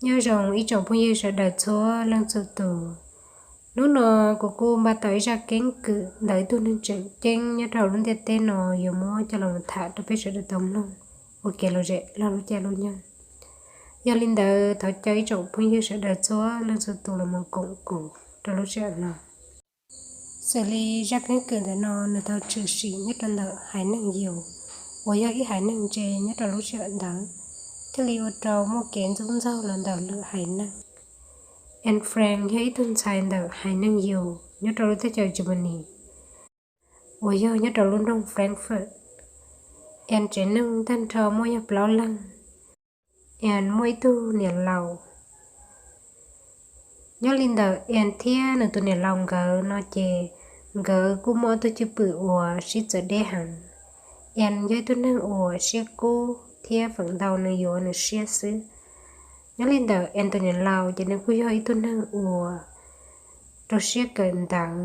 Nyob zoo ib tsoom phooj ywg sawv daws txhua leej txhua tus. Hnub no kuv kuj npaj tau ib zaj keeb kwm ntawm ib tug neeg tseem ceeb nyob rau lub ntiaj teb no yuav muab coj los tham rau peb sawv daws tau mloog ua kev lom zem lub caij lub nyoog. Yog li ntawd thov caw ib tsoom phooj ywg sawv daws txhua leej txhua tus los mus koom kuv rau lub sij hawm no. Xws li zaj keeb kwm ntawm no nws tau tshwm sim nyob rau ntawm haiv neeg Yus, uas yog ib haiv neeg ntse nyob rau lub sij hawm ntawd, thiaj li ua rau muaj kev ntxub ntxaug los ntawm lwm haiv neeg. Anne Frank yog ib tug ntxhais ntawm haiv neeg Yus nyob rau lub teb chaws Germany, uas yog nyob rau lub nroog Frankfurt. Anne tsev neeg tag nrho muaj yog plaub leeg. Anne muaj ib tug niam laus. Nyob li ntawm Anne thiab nws tus niam laus nkawd no ces nkawd kuj muaj ob tug cwj pwm uas sib txawv deb heev. Anne yog ib tug neeg uas siab kub thiab feem ntau nws yuav nws siab xwb. Nyob li ntawm Anne tus niam laus ces nws kuj yog ib tug neeg uas rau siab kawm ntawv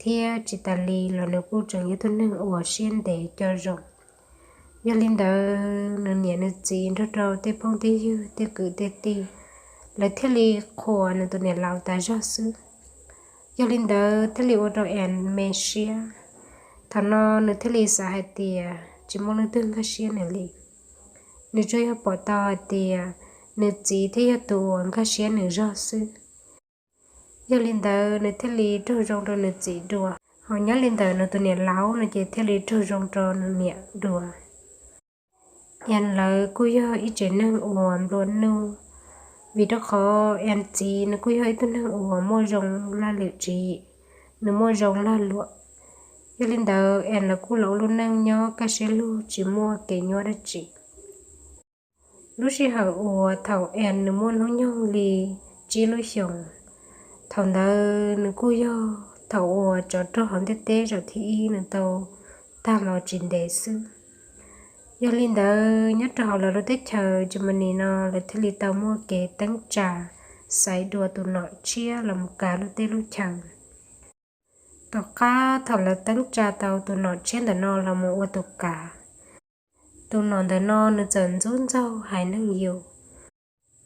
thiab tsis tas li los nws kuj tseem yog tus neeg uas siab ntev coj zoo. Yog li ntawd nws niam nws txiv nrog rau tej phooj tej ywg tej kwv tej tij, lawv thiaj li qhuas nws tus niam laus tas zog xwb. Yog li ntawd thiaj li ua rau Anne me siab. Thaum no nws thiaj li xav hais tias tsis muaj leej twg nkag siab nws li. Nws tsuas yog pom tau hais tias nws txiv thiaj yog tus uas nkag siab nws zog xwb. Yog li ntawd nws thiaj li raug zoo rau nws txiv dua, ho nyob li ntawm nws tus niam laus no ces thiaj li raug zoo rau nws niam dua. Anne lawv kuj yog ib tsev neeg uas nplua nuj, vim rau qhov Anne txiv nws kuj yog ib tug neeg uas muaj zoo laj lim tswv yim, nws muaj zoo lag luam. Yog li ntawd Anne lawv kuj los ua lub neej nyob kaj siab lug tsis muaj kev nyuaj dab tsi. Lub sij hawm uas thaum Anne nws muaj hnub nyoog li tsib lub xyoos, thaum ntawd nws kuj yog thaum uas tsov rog hauv ntiaj teb zaum thib ib nws tau tag los tsis ntev xwb. Yog li ntawd nyob rau hauv lawv lub teb chaws Germany no lawv thiaj li tau muaj kev teeb tsa xaiv dua tus nom tshiab los mus kav lub teb lub chaws. Tom qab thaum lawv teeb tsa tau tus nom tshiab ntawm no los mus ua tus kav, tus nom ntawm no nws txawm ntxub ntxaug haiv neeg Yus,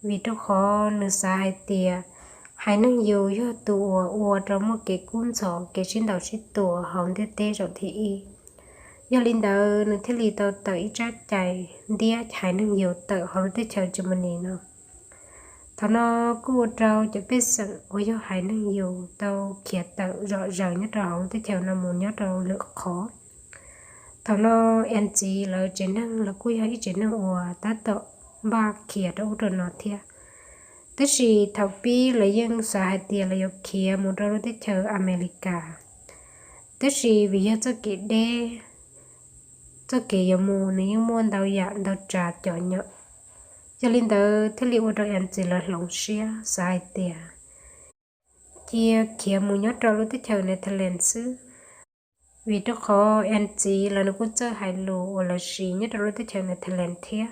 vim rau qhov nws xav hais tias haiv neeg Yus yog tus uas ua rau muaj kev kub ntxhov kev sib ntaus sib tua hauv ntiaj teb zaum thib ib. Yog li ntawd nws thiaj li tau tawm ib tsab cai ntiab haiv neeg Yus tawm hauv lub teb chaws Germany no. Thaum no kuj ua rau cov pej xeem uas yog haiv neeg Yus tau khiav tawm zom zaws nyob rau hauv lub teb chaws no mus nyob rau lwm qhov. Thaum no Anne txiv lawv tsev neeg los kuj yog ib tsev neeg uas tab tom npaj khiav rau ub rau no thiab. Tab sis thaum pib lawv yeej xav hais tias lawv yuav khiav mus rau lub teb chaws Amelikas, tab sis vim yog txoj kev deb, txoj kev yuav mus nws yeej muaj ntau yam ntau tsav cov nyom. Yog li ntawd thiaj li ua rau Anne txiv lawv hloov siab xav hais tias cia khiav mus nyob rau lub teb chaws Netherlands xwb, vim rau qhov Anne txiv los nws kuj txawj hais lus uas lawv siv nyob rau lub teb chaws Netherlands thiab.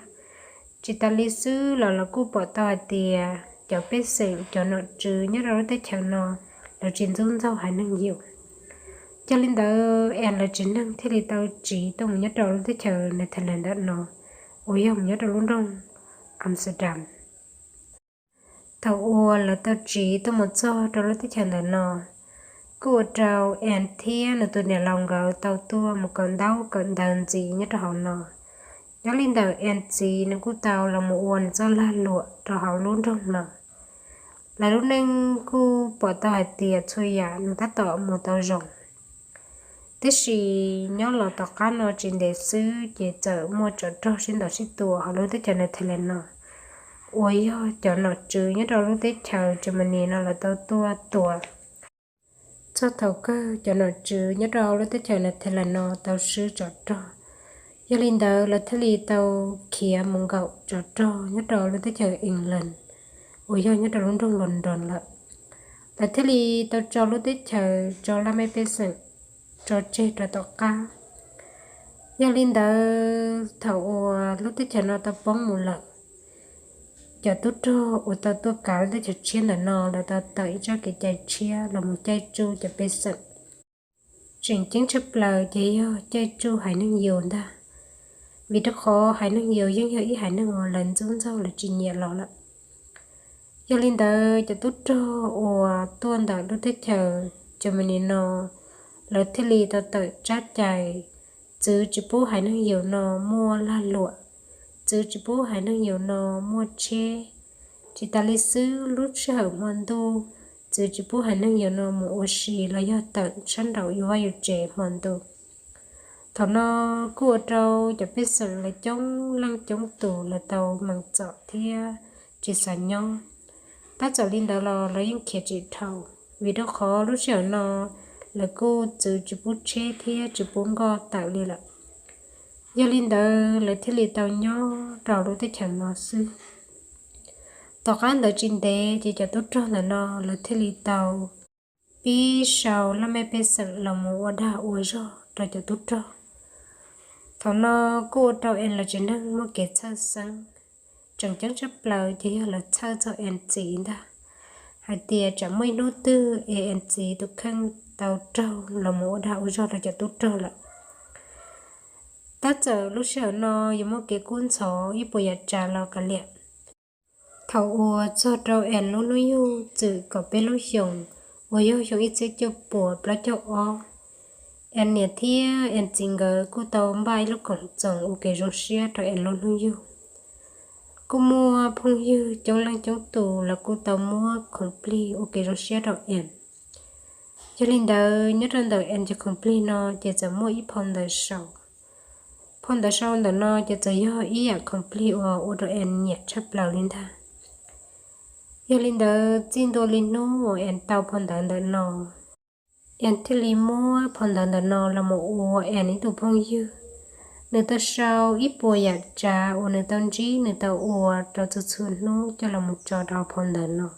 Tsis tas li xwb los lawv kuj pom tau hais tias cov pej xeem cov nom tswv nyob rau lub teb chaws no lawv tsis ntxub ntxaug haiv neeg Yus. Yog li ntawd Anne lawv tsev neeg thiaj li tau tsiv tuaj mus nyob rau lub teb chaws Netherlands ntawm no, uas yog mus nyob rau lub nroog Amsterdam. Thaum uas lawv tau tsiv tuaj mus txog rau lub teb chaws ntawm no, kuj ua rau Anne thiab nws tus niam laus nkawd tau tuaj mus kawm ntaub kawm ntawv ntxiv nyob rau hauv no. Nyob li ntawm Anne txiv nws kuj tau los mus ua nws txoj lag luam rau hauv lub nroog no. Lawv lub neej kuj pom tau hais tias txhua yam nws tab tom mus tau zoo. Tiam sis nyob los tom qab no tsis ntev xwb ces txawm muaj tsov rog sib ntaus sib tua hauv lub teb chaws Netherlands no, uas yog cov nom tswv nyob rau lub teb chaws Germany no lawv tau tuaj tua. Txog thaum kawg cov nom tswv nyob rau lub teb chaws Netherlands no tau swb tsov rog. Yog li ntawd lawv thiaj li tau khiav mus nkaum tsov rog nyob rau lub teb chaws England, uas yog nyob rau lub nroog London lawm. Lawv thiaj li tau tso lub teb chaws, tso laj mej pej xeem tso tseg rau tom qab. Yog li ntawd thaum uas lub teb chaws no tau poob mus lawm, cov tub rog uas tau tuaj kav lub teb chaws tshiab ntawm no lawv tau tawm ib tsab kev cai tshiab los mus caij tsuj cov pej xeem. Tseem ceeb tshaj plaws ces yog caij tsuj haiv neeg Yus ntag, vim rau qhov haiv neeg Yus yeej yog ib haiv neeg uas lawv ntxub ntxaug lawv tsis nyiam los lawm. Yog li ntawd cov tub rog uas tuaj ntawm lub teb chaws Germany no, lawv thiaj li tau tawm tsab cai, txwv tsis pub haiv neeg yaus no muaj lag luam, txwv tsis pub haiv neeg yaus no muaj tsheb. Tsis tas li xwb, lub sij hawm hmo ntuj, txwv tsis pub haiv neeg yaus no mus ua si los yog tawm sab nraum yus vaj yus tsev hmo ntuj. Thaum no kuj ua rau cov pej xeem lawv coob leej coob tus lawv tau mees txom thiab tsis xav nyob. Tab txawm li ntawd los lawv yeej khiav tsis dhau, vim rau qhov lub sij hawm no lawv kuj txwv tsis pub tsheb thiab tsis pub nkoj tawm li lawm. Yog li ntawd lawv thiaj li tau nyob rau lub teb chaws no xwb. Tom qab ntawd tsis ntev ces cov tub rog ntawm no lawv thiaj li tau pib sau laj mej pej xeem los mus ua dag ua zog rau cov tub rog. Thaum no kuj ua rau Ann lawv tsev neeg muaj kev txhawj xeeb. Tseem ceeb tshaj plaws ces yog lawv txhawj txog Ann txiv ntag, hais tias tsam muaj ib hnub twg es Ann txiv tus kheej tau raug los mus ua dag ua zog rau cov tub rog lawm. Tab txawm lub sij hawm no yuav muaj kev kub ntxhov ib puas yam tsav los kav liam. Thaum uas txog rau Ann lub hnub yug txwm kaum peb lub xyoos, uas yog xyoo ib txhiab cuaj puas plaub caug ob, Ann niam thiab Ann txiv nkawd kuj tau npaj ib lub koom txoos ua kev zoo siab rau Ann lub hnub yug. Kuj muaj phooj ywg coob leej coob tus los kuj tau muab khoom plig ua kev zoo siab rau Ann. Yog li ntawd nyob rau ntawm Ann cov khoom plig no ces txawm muaj ib phau ntawv sau. Phau ntawv sau ntawm no ces txawm yog ib yam khoom plig uas ua rau Ann nyiam tshaj plaws li ntag. Yog li ntawd txij ntua li hnub uas Ann tau phau ntawv ntawm no, Ann thiaj li muab phau ntawv ntawm no los mus ua Ann ib tug phooj ywg. Nws tau sau ib puas yam tsav uas nws tau ntsib nws tau ua rau txhua txhua hnub coj los mus tso rau phau ntawv no.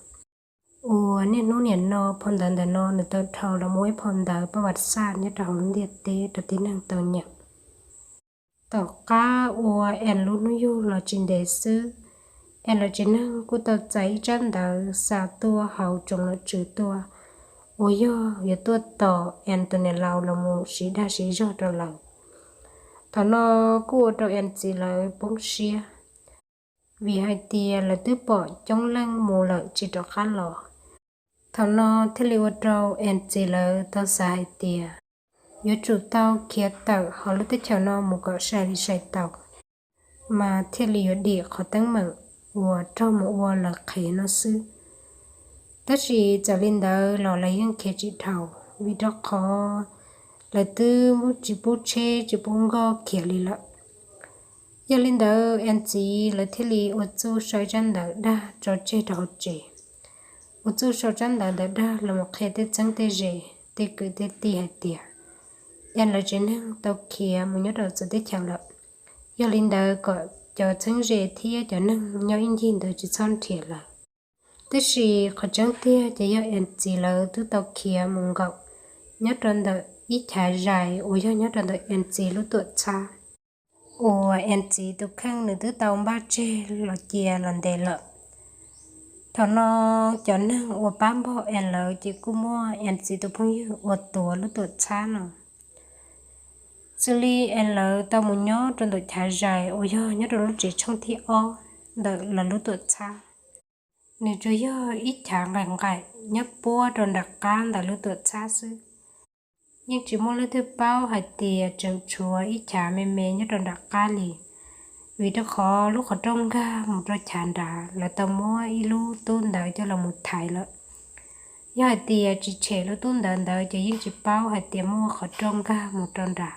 Uas niaj hnub niam no phau ntawv ntawm no nws tau dhau los mus ua ib phau ntawv paj vas xaj nyob rau hauv lub ntiaj teb rau tib neeg tau nyeem. Tom qab uas Ann lub hnub yug los tsis ntev xwb, Ann lawv tsev neeg kuj tau txais ib tsab ntawv xa tuaj hauv tsoom nom tswv tuaj, uas yog yuav tuaj tos Ann tus niam laus los mus siv dag siv zog rau lawv. Thaum no kuj ua rau Ann txiv lawv poob siab, vim hais tias lawv twb pom coob leej mus lawm tsis rov qab los. Thaum no thiaj li ua rau Ann txiv lawv tau xav hais tias yuav tsum tau khiav tawm hauv lub teb chaws no mus kom sai li sai tau, mas thiaj li yuav dim qhov teeb meem uas raug mus ua lawv qhev no xwb. Tab sis txawm li ntawd los lawv yeej khiav tsis dhau, vim rau qhov lawv twb tsis pub tsheb tsis pub nkoj khiav li lawm. Yog li ntawd Ann txiv lawv thiaj li ua txuj sau tsab ntawv dag tso tseg rau hauv tsev, ua txuj sau tsab ntawv ntawd dag los mus qhia tej txheeb tej ze, tej kwv tej tij hais tias Ann lawv tsev neeg tau khiav mus nyob rau txawv teb chaws lawm. Yog li ntawd kom cov txheeb ze thiab cov neeg nyob ib ncig ntawd tsis txhob nrhiav lawv. Tab sis qhov tseeb tiag ces yog Ann txiv lawv twb tau khiav mus nkaum nyob rau ntawm ib chav zais uas yog nyob rau ntawm Ann txiv lub tuam txhab, uas Ann txiv tus kheej nws twb tau npaj tseg los cia los ntev lawm. Thaum no cov neeg uas pab npog Ann lawv ces kuj muaj Ann txiv tus phooj ywg uas tuav lub tuam txhab no. Xws li Ann lawv tau mus nyob rau ntawm chav zais uas yog nyob rau lub tsev tshooj thib ob ntawm lawv lub tuam txhab. Nws tsuas yog ib chav nqaim nqaim nyob puab rau nram qab ntawm lub tuam txhab xwb. Yeej tsis muaj leej twg paub hais tias tseem tshuav ib chav me me nyob rau nram qab li, vim rau qhov lub qhov rooj nkag mus rau chav nrad lawv tau muab ib lub tub ntawd coj los mus thaiv lawm. Yog hais tias tsis tshem lub tub ntawd ntawd ces yeej tsis paub hais tias muaj qhov rooj nkag mus rau nrad,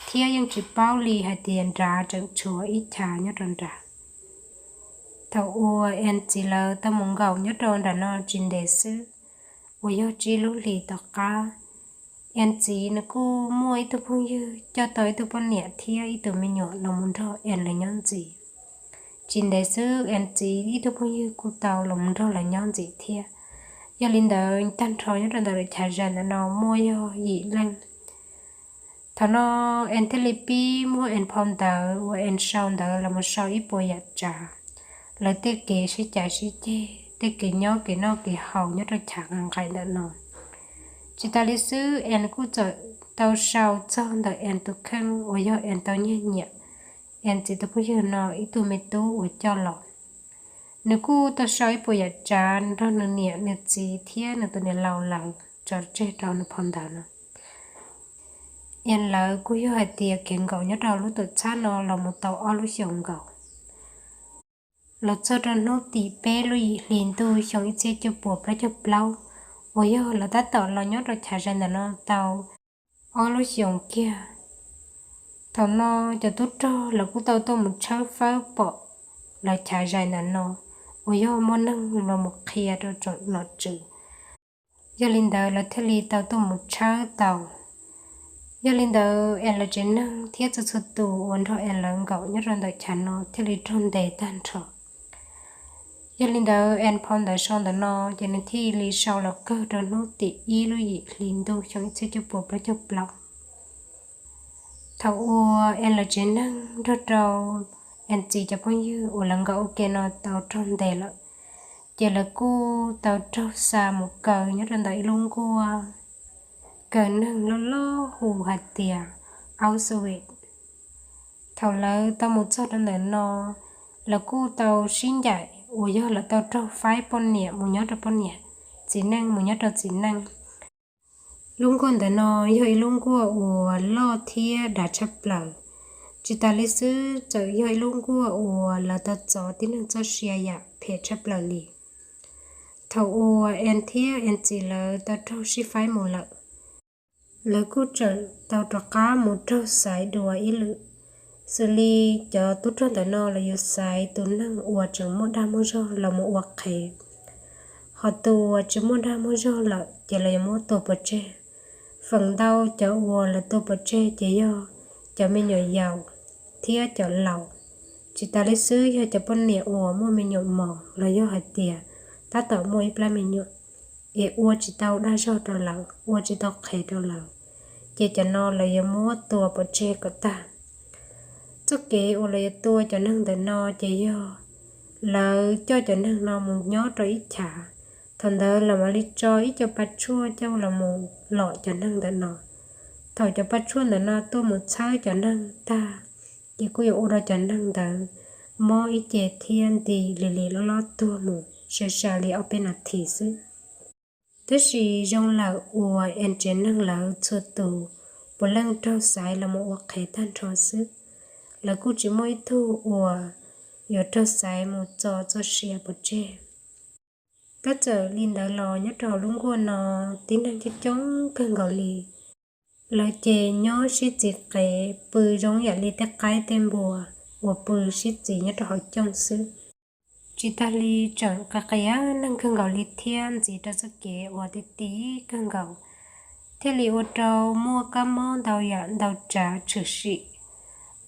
thiab yeej tsis paub li hais tias nrad tseem tshuav ib chav nyob rau nrad. Thaum uas Ann txiv lawv tau mus nkaum nyob rau nram no tsis ntev xwb, uas yog tsib lub hlis tom qab, Ann txiv nws kuj muaj ib tug phooj ywg coj tau ib tug poj niam thiab ib tug me nyuam los mus nrog Ann lawv nyob ntxiv. Tsis ntev xwb Ann txiv ib tug phooj ywg kuj tau los mus nrog lawv nyob ntxiv thiab. Yog li ntawd tag nrho nyob rau ntawm lawv chav zais ntawm no muaj yog yim leej. Thaum no Ann thiaj li pib muab Ann phau ntawv uas Ann sau ntawd los mus sau ib puas yam tsav, lawv tej kev sib cav sib ceg, tej kev nyob kev noj kev haus nyob rau chav nqaim nqaim ntawm no. Tsis tas li xwb Ann kuj txawm tau sau txog ntawm Ann tus kheej uas yog Ann tau nyiag nyiam Ann txiv tus phooj ywg no ib tug me tub uas coj los. Nws kuj tau sau ib puas yam tsav nrog nws niam nws txiv thiab nws tus niam laus lawv tso tseg rau nws phau ntawv no. Ann lawv kuj yog hais tias khiav nkaum nyob rau lub tuam txhab no los mus tau ob lub xyoos nkaus. Los txog rau hnub tim peb lub yim hli ntuj xyoo ib txhiab cuaj puas plaub caug plaub, uas yog lawv tab tom los nyob rau chav zais ntawm no tau ob lub xyoos kiag. Thaum no cov tub rog lawv kuj tau tuaj mus tshawb fawb pom lawv chav zais ntawm no uas yog muaj neeg los mus qhia rau tsoom nom tswv. Yog li ntawd lawv thiaj li tau tuaj mus tshawb tau. Yog li ntawd Ann lawv tsev neeg thiab txhua txhua tus uas nrog Ann lawv nkaum nyob rau ntawm chav no thiaj li raug ntes tag nrho. Yog li ntawd Ann phau ntawv sau ntawm no ces nws thiaj li sau los kawg rau hnub tim ib lub yim hli ntuj xyoo ib txhiab cuaj puas plaub caug plaub. Thaum uas Ann lawv tsev neeg nrog rau Ann txiv cov phooj ywg uas lawv nkaum ua ke no tau raug ntes lawm, ces lawv kuj tau raug xa mus kaw nyob rau ntawm ib lub nkuaj kaw neeg loj loj hu hais tias Auschwitz. Thaum lawv tau mus txog rau ntawm no, lawv kuj tau sib ncaim uas yog lawv tau raug faib poj niam mus nyob rau poj niam, txiv neej mus nyob rau txiv neej. Lub nkuaj ntawm no yog ib lub nkuaj uas loj thiab dav tshaj plaws. Tsis tas li xwb, txawm yog ib lub nkuaj uas lawv tau txov tib neeg txoj sia yam phem tshaj plaws li. Thaum uas Ann thiab Ann txiv lawv tau raug sib faib mus lawm, lawv kuj tseem tau rov qab mus raug xaiv dua ib lwm. Xws li cov tub rog ntawm no lawv yuav xaiv tus neeg uas tseem muaj dag muaj zog los mus ua qhev, hos tus uas tsis muaj dag muaj zog lawm ces lawv yuav muab tua pov tseg. Feem ntau cov uas lawv tua pov tseg ces yog cov me nyuam yaus thiab cov laus. Tsis tas li xwb, yog cov poj niam uas muaj me nyuam mos los yog hais tias tab tom muaj ib plab me nyuam es ua tsis tau dag zog rau lawv, ua tsis tau qhev rau lawv, ces cov no lawv yuav muab tua pov tseg kom tag. Txoj kev uas lawv yuav tua cov neeg ntawm no ces yog lawv coj cov neeg no mus nyob rau ib chav, thaum ntawd lawv mam li tso ib co pa tshuaj coj los mus lom cov neeg ntawm no. Thaum cov pa tshuaj ntawm no tuaj mus txhawb cov neeg tag, ces kuj yuav ua rau cov neeg ntawd mob ib ce thiab nti li li loj loj tuag mus sai sai li ob peb nas this xwb. Tab sis zoo lawm uas Ann tsev neeg lawv txhua tus puav leej raug xaiv los mus ua qhev tag nrho xwb, lawv kuj tsis muaj ib tug uas yuav raug xaiv mus txo txoj sia pov tseg. Tab txawm li ntawd los nyob rau hauv lub nkuaj no tib neeg coob coob kawg nkaus li. Lawv ces nyob sib txiv qev pw zoo yam li tej qaib tej npua uas pw sib txiv nyob rau hauv cooj xwb. Tsis tas li tseem qias qias neeg kawg nkaus li thiab ntxiv rau txoj kev uas ti ti kawg nkaus, thiaj li ua rau muaj kab mob ntau yam ntau tsav tshwm sim,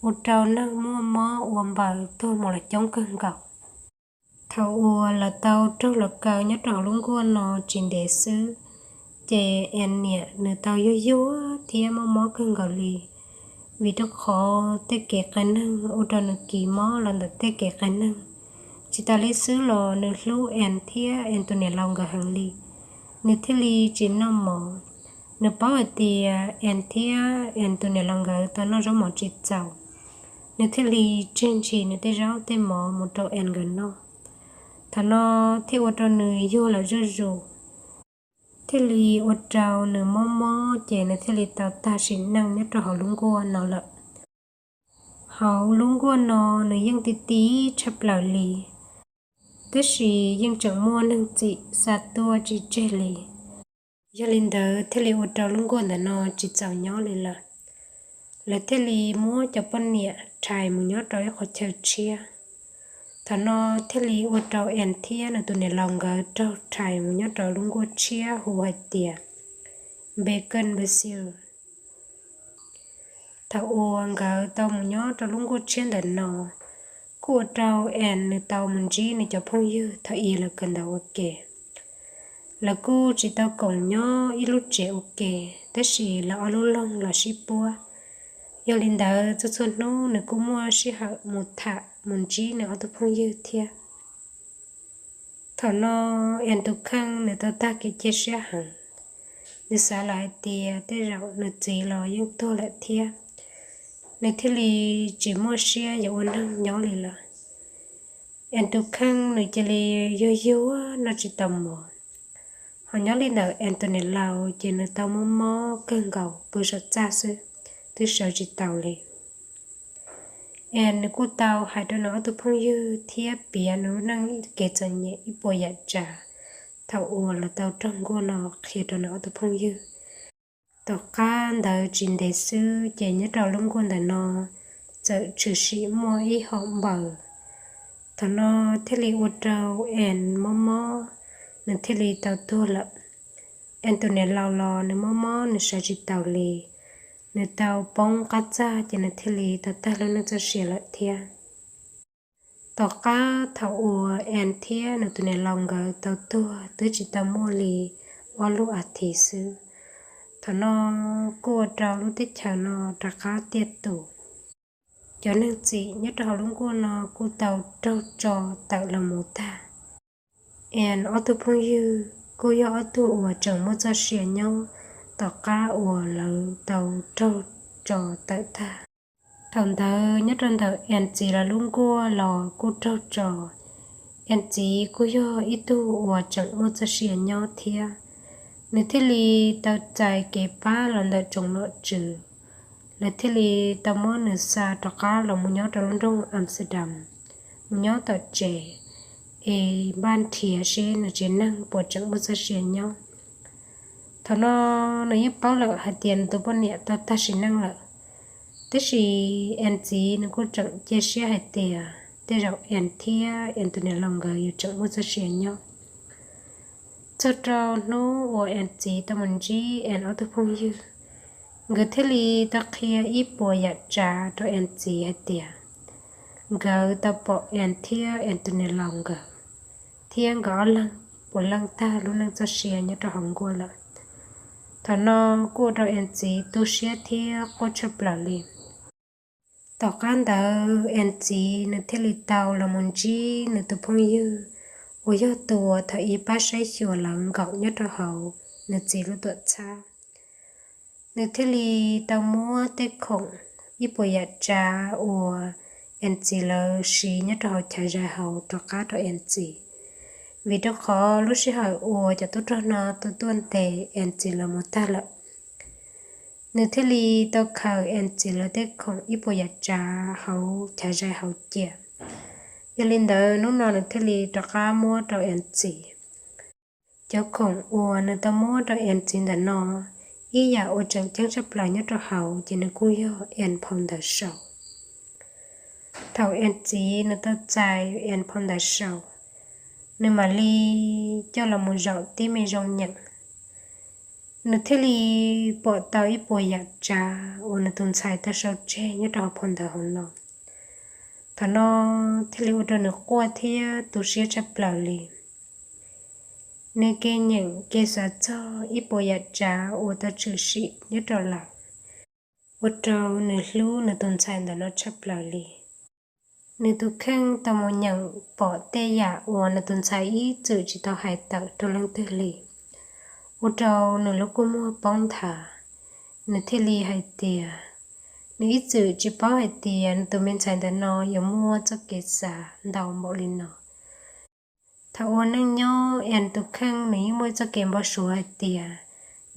ua rau neeg muaj mob ua npaws tuag mus los coob kawg nkaus. Thaum uas lawv tau raug los kaw nyob rau hauv lub nkuaj no tsis ntev xwb, ces Ann niam nws tau yuag yuag thiab mob mob kawg nkaus li, vim rau qhov tej kev qias neeg ua rau nws kis mob los ntawm tej kev qias neeg. Tsis tas li xwb los nws hlub Ann thiab Ann tus niam laus nkawd heev li, nws thiaj li tsis noj mov. Nws paub hais tias Ann thiab Ann tus niam laus nkawd tau noj zaub mov tsis txaus, nws thiaj li tseg ntshis nws tej zaub tej mov mus rau Ann nkawd noj. Thaum no thiaj ua rau nws yuag los zuj zus, thiaj li ua rau nws mob mob ces nws thiaj li tau tag sim neej nyob rau hauv lub nkuaj no lawm. Hauv lub nkuaj no nws yeej ti ti tshaj plaws li, tab sis yeej tseem muaj neeg txim xa tuaj tsis tseg li. Yog li ntawd thiaj li ua rau lub nkuaj ntawm no tsis txaus nyob li lawm. Lawv thiaj li muab cov poj niam rhais mus nyob rau ib qhov chaw tshiab. Thaum no thiaj li ua rau Ann thiab nws tus niam laus nkawd raug rhais mus nyob rau lub nkuaj tshiab hu hais tias Bergen-Belsen. Thaum uas nkawd tau mus nyob rau lub nkuaj tshiab ntawm no, kuj ua rau Ann nws tau mus ntsib nws cov phooj ywg thaum ub lawv kawm ntawv ua ke. Lawv kuj tsis tau koom nyob ib lub tsev ua ke, tab sis lawv ob lub loog los sib puab. Yog li ntawd txhua txhua hnub nws kuj muaj sij hawm mus tham mus ntsib nws ob tug phooj ywg thiab. Thaum no Ann tus kheej nws tau tag kev cia siab heev. Nws xav lawm hais tias tej zaum nws txiv los yeej tuag lawm thiab, nws thiaj li tsis muaj siab yuav ua neeg nyob li lawm. Ann tus kheej nws cia li yuag yuag noj tsis tau mov. Ho nyob li ntawm Ann tus niam laus ces nws tau mob mob kawg nkaus pw saum txaj xwb, twb sawv tsis taus li. Ann nws kuj tau hais rau nws ob tug phooj ywg thiab piav nws lub neej kev txom nyem ib puas yam tsav thaum uas lawv tau raug nkuaj no qhia rau nws ob tug phooj ywg. Tom qab ntawd tsis ntev xwb ces nyob rau lub nkuaj ntawm no txawm tshwm sim muaj ib hom npaws. Thaum no thiaj li ua rau Ann mob mob, nws thiaj li tau tuag lawm. Ann tus niam laus los nws mob mob nws sawv tsis taus li, nws tau poob qab txaj ces nws thiaj li tau tag lub neej txoj sia lawm thiab. Tom qab thaum uas Ann thiab nws tus niam laus nkawd tau tuag twb tsis tau muaj li ob lub as thiv xwb, thaum no kuj ua rau lub teb chaws no rov qab tiaj tus. Cov neeg txim nyob rau hauv lub nkuaj no kuj tau raug tso tawm los mus tag. Ann ob tug phooj ywg kuj yog ob tug uas tseem muaj txoj sia nyob tom qab uas lawv tau raug tso tawm tag. Thaum ntawd nyob rau ntawm Ann txiv lawv lub nkuaj los kuj raug tso. Ann txiv kuj yog ib tug uas tseem muaj txoj sia nyob thiab, nws thiaj li tau txais kev pab los ntawm tsoom nom tswv. Lawv thiaj li tau muab nws xa rov qab los mus nyob rau lub nroog Amsterdam, mus nyob tom tsev es npaj nrhiav seb nws tsev neeg puas tseem muaj txoj sia nyob. Thaum no nws yeej paub lawm hais tias nws tus poj niam tau tag sim neej lawm, tab sis Ann txiv nws kuj tseem cia siab hais tias tej zaum Ann thiab Ann tus niam laus nkawd yuav tseem muaj txoj sia nyob. Txog rau hnub uas Ann txiv tau mus ntsib Ann ob tug phooj ywg, nkawd thiaj li tau qhia ib puas yam tsav rau Ann txiv hais tias nkawd tau pom Ann thiab Ann tus niam laus nkawd, thiab nkawd ob leeg puav leej tag lub neej txoj sia nyob rau hauv nkuaj lawm. Thaum no kuj ua rau Ann txiv tu siab thiab quaj tshaj plaws li. Tom qab ntawd Ann txiv nws thiaj li tau los mus ntsib nws tus phooj ywg uas yog tus uas thaum ub pab saib xyuas lawv nkaum nyob rau hauv nws txiv lub tuam txhab. Nws thiaj li tau muab tej khoom ib puas yam tsav uas Ann txiv lawv siv nyob rau hauv chav zais hauv rov qab rau Ann txiv, vim rau qhov lub sij hawm uas cov tub rog no tuaj tuaj ntes Ann txiv lawv mus tag lawm. Nws thiaj li tau khaws Ann txiv lawv tej khoom ib puas yam tsav hauv chav zais hauv cia. Yog li ntawd hnub no nws thiaj li rov qab muab rau Ann txiv. Cov khoom uas nws tau muab rau Ann txiv ntawm no, ib yam uas tseem ceeb tshaj plaws nyob rau hauv ces nws kuj yog Ann phau ntawv sau. Thaum Ann txiv nws tau txais Ann phau ntawv sau, nws mam li coj los mus zaum tib me zoo nyeem. Nws thiaj li pom tau ib puas yam tsav uas nws tus ntxhais tau sau tseg nyob rau hauv phau ntawv hauv no. Thaum no thiaj li ua rau nws quaj thiab tu siab tshaj plaws li. Nws kev nyeem kev xav txog ib puas yam tsav uas tau tshwm sim nyob rau lawm, ua rau nws hlub nws tus ntxhais ntawm no tshaj plaws li. Nws tus kheej tau mus nyeem pom tej yam uas nws tus ntxhais ib txwm tsis tau hais tawm rau leej twg li, ua rau nws lub kua muag poob nthav. Nws thiaj li hais tias, nws ib txwm tsis paub hais tias nws tus me ntxhais ntawm no yuav muaj txoj kev xav ntau npaum li no. Thaum ua neej nyob Ann tus kheej nws yeej muaj txoj kev npau suav hais tias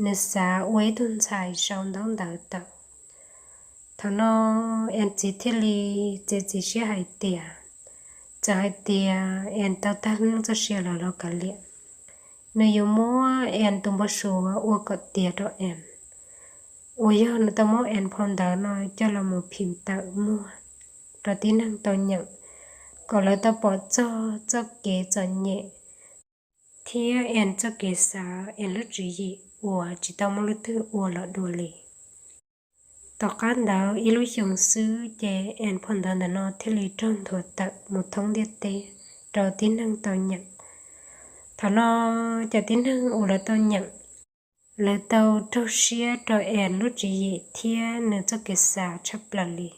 nws xav ua ib tug ntxhais sau ntaub ntawv tawm. Thaum no Ann txiv thiaj li txiav txim siab hais tias, txawm hais tias Ann tau tag neej txoj sia los los kav liam, nws yuav muab Ann tus npau suav ua kom tiav rau Ann, uas yog nws tau muab Ann phau ntawv no coj los mus phim tawm muag rau tib neeg tau nyeem, kom lawv tau pom txog txoj kev txom nyem thiab Ann txoj kev xav, Ann lub tswv yim uas tsis tau muaj leej twg ua los dua li. Tom qab ntawd ib lub xyoos xwb ces Ann phau ntawv ntawm no thiaj li raug nthuav tawm mus thoob ntiaj teb rau tib neeg tau nyeem. Thaum no cov tib neeg uas lawv tau nyeem, lawv tau raug siab rau Ann lub tswv yim thiab nws txoj kev xav tshaj plaws li,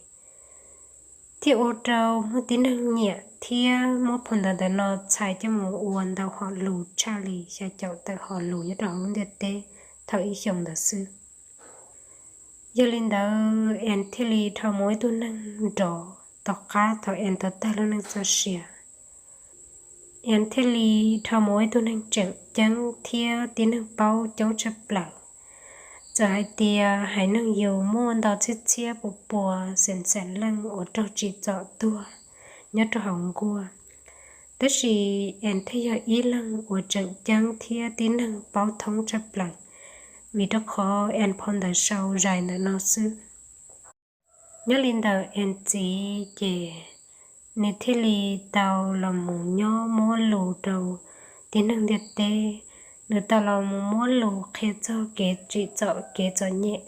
thiaj ua rau muaj tib neeg nyiam thiab muab phau ntawv ntawm no txhais coj mus ua ntau hom lus tshaj li xya caum tawm hom lus nyob rau hauv lub ntiaj teb thaum ib xyoos ntawd xwb. Yog li ntawd Ann thiaj li dhau mus ib tug neeg nrov tom qab thaum Ann tau tag lub neej txoj sia. Ann thiaj li dhau mus ua ib tug neeg tseem ceeb thiab tib neeg paub coob tshaj plaws. Txawm hais tias haiv neeg Yus muaj ntau txhiab txhiab pua pua xees xees leej uas raug tsim txom tuag nyob rau hauv nkuaj, tab sis Ann thiaj yog ib leeg uas tseem ceeb thiab tib neeg paub thoob tshaj plaws, vim rau qhov Ann phau ntawv sau zais ntawm no xwb. Nyob li ntawm Ann txiv ces nws thiaj li tau los mus nyob muab lus rau tib neeg ntiaj teb. Nws tau los mus muab lus qhia txog kev tsim txom kev txom nyem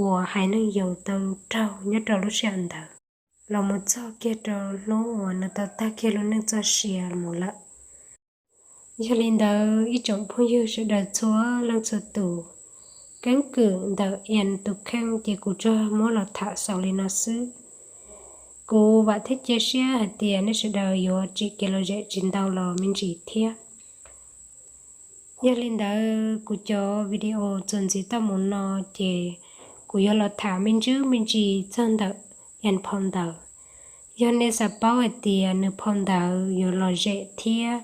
uas haiv neeg Yus tau raug nyob rau lub sij hawm ntawd, los mus txog kiag rau hnub uas nws tau tag kiag lub neej txoj sia mus lawm. Yog li ntawd ib tsoom phooj ywg sawv daws txhua leej txhua tus, keeb kwm ntawm Ann tus kheej ces kuv tsuas muab los tham xaus li no xwb. Kuv vam thiab cia siab hais tias nej sawv daws yuav tsim kev lom zem tsis ntau los me ntsis thiab. Yog li ntawd kuv cov video txuas ntxiv tau mus no ces kuv yuav los tham me ntsis me ntsis txog ntawm Ann phau ntawv. Yog nej xav paub hais tias nws phau ntawv yuav lom zem thiab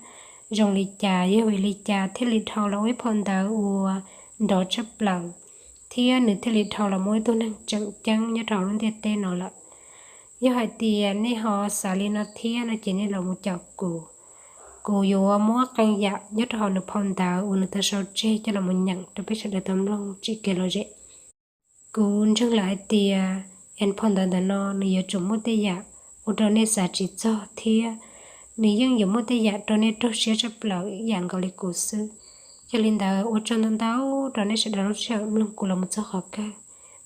zoo li cas, yog vim li cas thiaj li dhau los ua ib phau ntawv uas nrov tshaj plaws, thiab nws thiaj li dhau los mus ua ib tug neeg tseem ceeb nyob rau hauv lub ntiaj teb no lawm. Yog hais tias nej ho xav li no thiab no ces nej los mus caum kuv. Kuv yuav muab qee yam nyob rau hauv nws phau ntawv uas nws tau sau tseg coj los mus nyeem rau peb sawv daws tau mloog tsim kev lom zem. Kuv ntseeg lawm hais tias Ann phau ntawv ntawm no nws yuav tsum muaj tej yam ua rau nej xav tsis txog thiab nws yeej yuav muaj tej yam rau nej raug siab tshaj plaws ib yam nkaus li kuv xwb. Yog li ntawd ua tsaug ntau ntau rau nej sawv daws lub sij hawm mloog kuv los mus txog qhov kawg.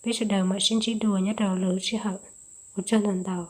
Peb sawv daws mam sib ntsib dua nyob rau lwm lub sij hawm. Ua tsaug ntau ntau.